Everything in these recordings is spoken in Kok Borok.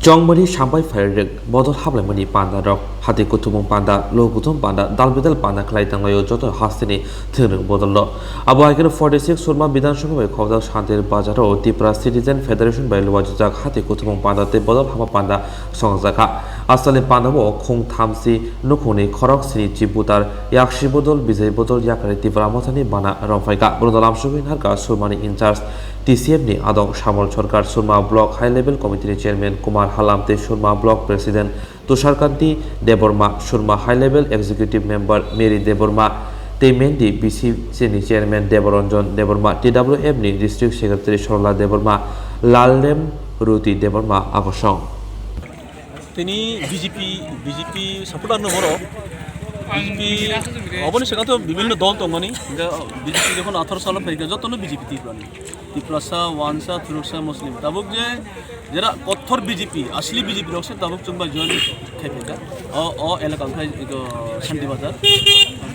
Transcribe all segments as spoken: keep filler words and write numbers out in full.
Chongmani sambai phairwk bodol haplaimani panda rok, hati kuthumung panda, lo kuthum panda, dal bedal panda khlai tanglaio joto hasteni thwngrwng bodol no. Abo hai kheno forty six Surma Bidhan Sabha bai khobjak Shantir Bazar o Tipra Citizen Federation bai luajak hati kuthumung panda tei bodol hama panda songjakha. Aswkni panda o khung thamsi nukhungni khorok sini chi butar yaksi bodol bijai bodol yakari Tipra Mothani bana romphai kha. Bono lamsogwi narwkha Surmani in charge T C F ni adong Samol Sarkar, Surma Block High Level Committee ni Chairman Kumar Halam tei Surma Block President Tushar Kanti Debbarma, Surma High Level Executive Member Mary Debbarma tei Mendi B C C ni Chairman Deboranjan Debbarma, T W F ni District Secretary Sorola Debbarma, Lalrem Ruti Debbarma, Akosong. Tini B J P, B J P supporter no borok. B J P oboni saka to bibhinno dol tongmani. Hingke B J P jokhon atharo salo phaikha, jotono B J P Tiprani. Tiprasa, Wansa, Thuruksa, Muslim. Tabuk je jera kothor B J P, asli B J P rok se tabuk chwng bai join khai phaikha. O, o elaka wngkha ego Shanti Bazar.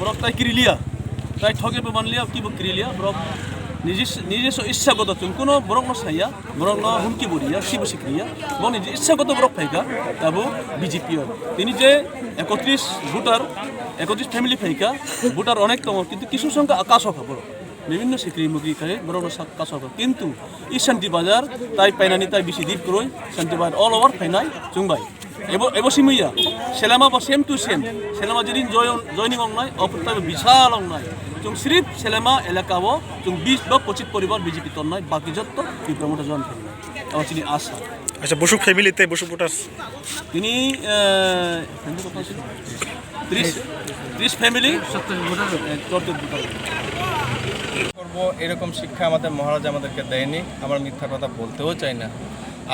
Borok tai kirilia, tai thoge bo manlia, kibo kirilia. Borok nijis-, nijiso issa goto chwng kuno borok no saya. Borok no humki bo riya, sibo sikriya. Boni je issa goto borok phaikha, tabuk B J P o. Tini je ekotris voter, ekotris family phaikha, voter onek tongo, kintu kisu songkha kasokha borok. Bibhinno sikri mukri khai borok no sak kasokha. Kintu i Shanti Bazar tai painani tai bisi dip kroi, Shanti Bazar all over phainai chwng bai. Ebo, ebo simi ya. Selama bo same to same. Selama jedin joy-, joining ong nai, opor tabe bisal ong nai. Chwng sirip Selama elaka bo, chwng bis ba pochis poribar B J P ton nai, baki jotto Tipra Motha join khai nai. Abo chini asa. Acha, busuk family te busuk voters? Tini, eh, tris, tris family, eh, chottor voter. করব, এরকম শিক্ষা আমাদের মহারাজ আমাদেরকে দেয়নি, আমরা মিথ্যা কথা বলতেও চাই না।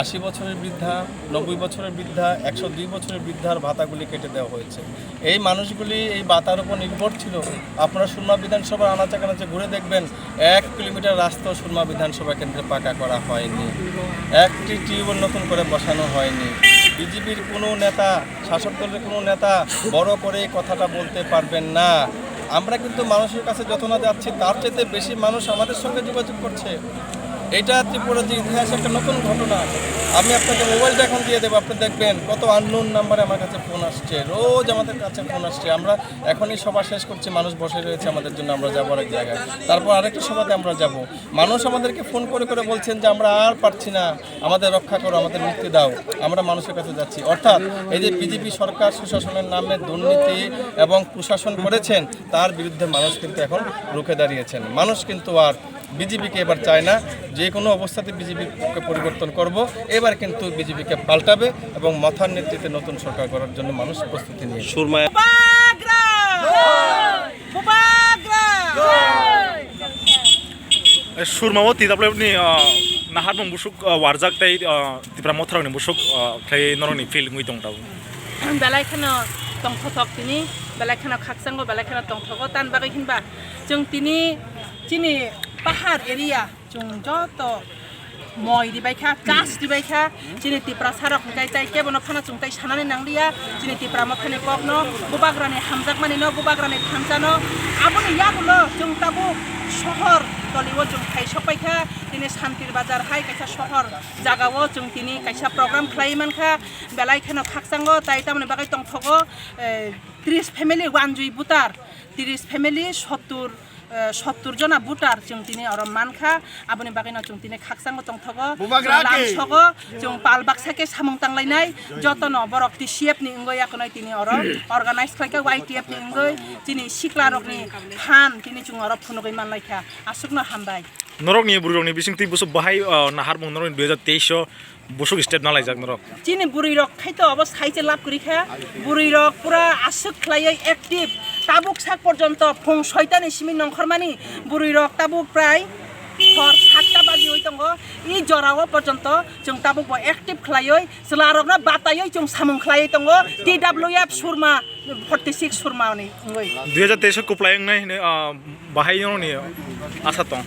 আশি বছরের বৃদ্ধা, নব্বই বছরের বৃদ্ধা, একশো দুই বছরের বৃদ্ধার ভাতাগুলি কেটে দেওয়া হয়েছে। এই মানুষগুলি এই ভাতার উপর নির্ভর ছিল। আপনারা সুরমা বিধানসভার আনাচে কানাচে ঘুরে দেখবেন, এক কিলোমিটার রাস্তা সুরমা বিধানসভা কেন্দ্রে পাকা করা হয়নি, একটি টিউবওয়েল নতুন করে বসানো হয়নি। বিজেপির কোনো নেতা, শাসক দলের কোনো নেতা বড় করে এই কথাটা বলতে পারবেন না। আমরা কিন্তু মানুষের কাছে যত না যাচ্ছি, তার চাইতে বেশি মানুষ আমাদের সঙ্গে যোগাযোগ করছে। এটা ত্রিপুরার যে ইতিহাসে একটা নতুন ঘটনা। আমি আপনাকে মোবাইলটা এখন দিয়ে দেবো, আপনি দেখবেন কত আননোন নাম্বারে আমার কাছে ফোন আসছে, রোজ আমাদের কাছে ফোন আসছে। আমরা এখনই সভা শেষ করছি, মানুষ বসে রয়েছে আমাদের জন্য, আমরা যাবো আরেক জায়গায়, তারপর আরেকটা সভাতে আমরা যাব। মানুষ আমাদেরকে ফোন করে করে বলছেন যে, "আমরা আর পারছি না, আমাদের রক্ষা করো, আমাদের মুক্তি দাও, আমরা মানুষের কাছে যাচ্ছি।" অর্থাৎ এই যে বিজেপি সরকার সুশাসনের নামে দুর্নীতি এবং কুশাসন করেছেন, তার বিরুদ্ধে মানুষ কিন্তু এখন রুখে দাঁড়িয়েছেন। মানুষ কিন্তু আর বিজেপিকে এবার চায় না, যে কোনো অবস্থাতে বিজেপিকে পরিবর্তন করব, এবার কিন্তু বিজেপিকে পাল্টাবে এবং মথার নেতৃত্বে নতুন সরকার গড়ার জন্য মানুষ প্রস্তুতি নিয়েছে। Surma. Bubagra! Bubagra! Surma o T W F ni, ah, naharmung busuk, ah, warjak tei, ah, Tipra Motharok ni busuk, ah, khlai norok ni feel wngwi tong tabuk. Belai kheno tongthothok tini, belai kheno khakchangbo, belai kheno tongthogo. Tan bagwi hinba chwng tini chini pahar area chwng joto moi ribai kha, chas ribai kha, chini Tiprasa rok hwnkhe tai kebono phano chwng tai sanani nangliya, chini Tipra Mothani kokno, Bubagrani hamjakmani no, Bubagrani thansa no, aboni yagulo chwng tabuk sohor tolio chwng thai sokpai kha, tini Santir Bazar hai kaisa sohor jagao chwng tini kaisa program khlai mankha, belai kheno khakchango, tai tamoni bagwi tongthogo, eh, tris family wanjwi butar, tris family sottur, eh, sottur jona butar chwng tini oro mankha, aboni bagwino chwng tini khakchango tongthogo. Bubagra chwng ke? Lamsogo, chwng pal baksa khe samung tanglainai, jotono borok T C F ni wngwi yakono tini oro organize khlaikha, Y T F ni wngwi chini sikla rokni phan tini chwng oro phunugwi manlaikha. Aswkno hambai. Norokni bwrwirokni bisingtwi buso bahai, ah, naharmung norokni dui hajar teis o busuk step nalaijak norok. Chini bwrwirok khai to abo sai se lab kwrwi kha. Bwrwirok pura aswk khlaiwi active. Tabuk sak porjonto phung soitani simi nongkhormani bwrwirok tabuk prai hor satta bajiwi tongo. I jorao porjonto chwng tabuk bo active khlaiwi chwlarokno bataiwi chwng samung khlaiwi tongo. T W F Surma, forty six Surma ni wngwi. Dui hajar teis o kwplai wngnai hwnwi, ah, bahai norokni asa tong?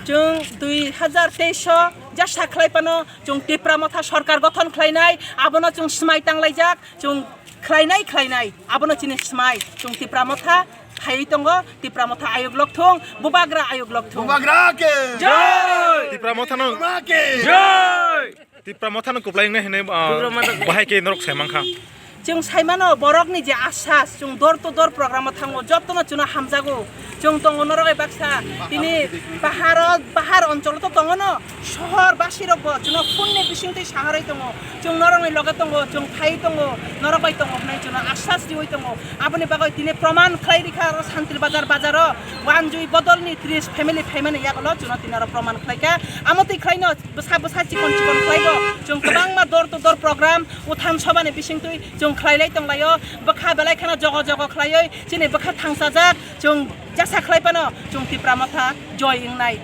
Chwng dui hajar teis o jesa khlai phano chwng Tipra Motha sorkar gothon khlainai, abono chwng swmai tanglaijak, chwng khlainai, khlainai, abono chini swmai, chwng Tipra Motha phaiwi tongo, Tipra Motha ayuk lok thung, Bubagra ayuk lok thung. Bubagra ke! Jai! Tipra Mothano Bubagra ke! Jai! Tipra Motha no kwplai wngnai hinwi, ah, Tipra Motha bahai khe norok sai mankha. Chwng sai mano, borokni je asas, chwng door to door program o thango, jotono chwngno hamjago. Chwng tongo norok bai baksa, tini bahar o, bahar oncholo to tongo no, sohor basi rok bo chwngno phone ni bisingtwi saharwi tongo. Chwng norokni loge tongo, chwng phai tongo, norok bai tongo hwnwi chwngno asas riwi tongo. Aboni bagwi tini proman khlai rikha aro Santir Bazar bazar o wanjui bodolni tris family phaimani yagulo chwngno tini aro proman khlaikha. Amo twi khlaino bwsa bwsa chikon chikon khlaibo. Chwng kwbangma door to door program, uthan sobani bisingtwi chwng khlailai tonglaio. Bwkha belai kheno jogo jogo khlaioi chini bwkha thangsajak. Chwng jasa khlai phano chwng Tipra Motha joy wngnai.